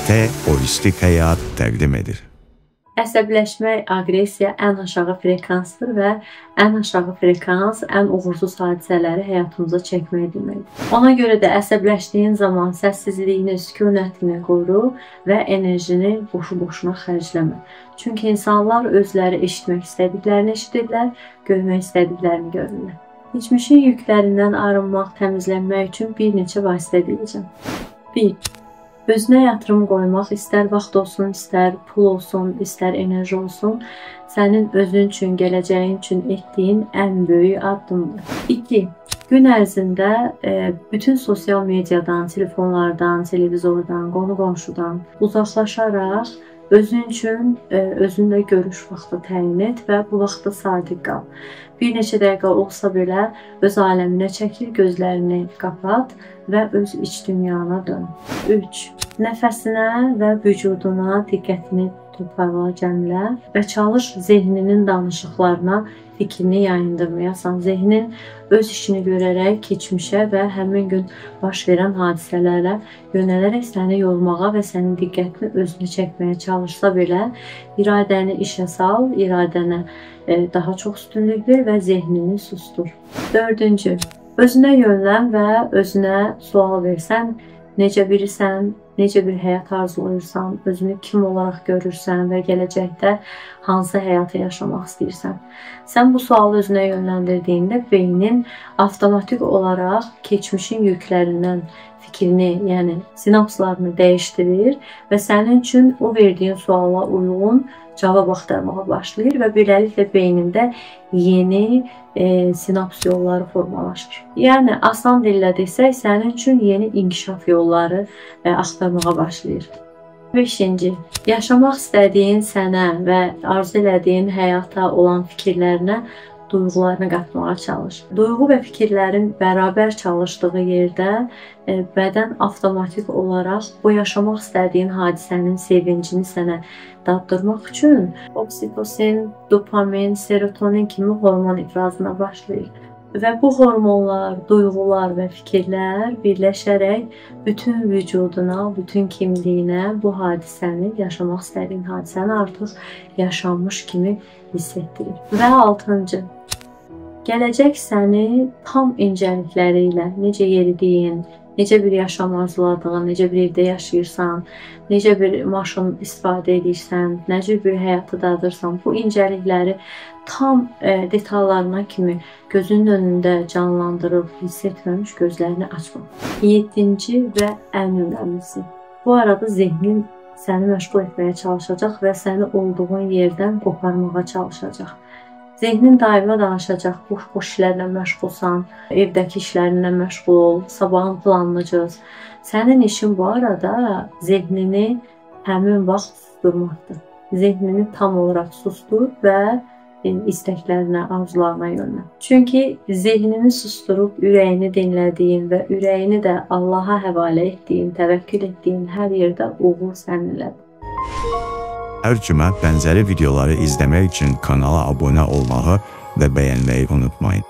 T Holistik Həyat təqdim edir. Əsəbləşmək, aqressiya ən aşağı frekansdır və ən aşağı frekans ən uğursuz hadisələri həyatımıza çəkmək deməkdir. Ona görə də əsəbləşdiyin zaman səssizliyini, sükunətini qoru və enerjini boşu-boşuna xərcləmə. Çünki insanlar özləri eşitmək istədiklərini eşidirlər, görmək istədiklərini görürlər. Keçmişin yüklərindən arınmaq, təmizlənmək üçün bir neçə vasitə deyəcəm. 1. Özünə yatırım qoymaq, istər vaxt olsun, istər pul olsun, istər enerji olsun, sənin özün üçün, gələcəyin üçün etdiyin ən böyük addımdır. 2. Gün ərzində bütün sosial mediadan, telefonlardan, televizordan, qonu-qonşudan uzaqlaşaraq özün üçün özünlə görüş vaxtı təyin et və bu vaxtda sadiq qal. Bir neçə dəqiqə olsa belə öz aləminə çəkil, gözlərini qapat və öz iç dünyana dön. 3. Nəfəsinə və vücuduna diqqətini toparla, cəmlə və çalış zehninin danışıqlarına fikrini yayındırmayasan. Zehnin öz işini görərək keçmişə və həmin gün baş verən hadisələrə yönələrək səni yormağa və sənin diqqətini özünə çəkməyə çalışsa belə iradəni işə sal, iradənə daha çox üstünlük ver və zehnini sustur. 4. Özünə yönlən və özünə sual versən, necə birisən, necə bir həyat arzulayırsan, özünü kim olaraq görürsən və gələcəkdə hansı həyatı yaşamaq istəyirsən. Sən bu sualı özünə yönləndirdiyində beynin avtomatik olaraq keçmişin yüklərindən fikrini, yəni sinapslarını dəyişdirir və sənin üçün o verdiyin suala uyğun cavab axtarmağa başlayır və beləliklə beynində yeni sinaps yolları formalaşır. Yəni, asan dillə desək, sənin üçün yeni inkişaf yolları axtarmağa başlayır. 5. Yaşamaq istədiyin sənə və arzu elədiyin həyata olan fikirlərinə, duyğularını qatmağa çalış. Duyğu və fikirlərin bərabər çalışdığı yerdə bədən avtomatik olaraq bu yaşamaq istədiyin hadisənin sevincini sənə daddırmaq üçün oksitosin, dopamin, serotonin kimi hormon ifrazına başlayır. Və bu hormonlar, duyğular və fikirlər birləşərək bütün vücuduna, bütün kimliyinə bu hadisəni, yaşamaq istədiyin hadisəni artıq yaşanmış kimi hiss etdirir. Və 6. Gələcək səni tam incəlikləri ilə, necə yeridiyin, necə bir yaşam arzuladığın, necə bir evdə yaşayırsan, necə bir maşın istifadə edirsən, necə bir həyatı dadırsan, bu incəlikləri tam detallarına kimi gözünün önündə canlandırıb, hiss etməmiş gözlərini açma. 7. və ən önəmlisi. Bu arada zehnin səni məşğul etməyə çalışacaq və səni olduğun yerdən qoparmağa çalışacaq. Zehnin daima danışacaq, boş-boş işlərlə məşğulsan, evdəki işlərinlə məşğul ol, sabahın planını cız. Sənin işin bu arada zehnini həmin vaxt susturmaqdır. Zehnini tam olaraq sustur və istəklərinə, arzularına yönəl. Çünki zehnini susturub ürəyini dinlədiyin və ürəyini də Allaha həvalə etdiyin, təvəkkül etdiyin hər yerdə uğur səninlədir. Hər cümə bənzəri videoları izləmək üçün kanala abunə olmağı və bəyənməyi unutmayın.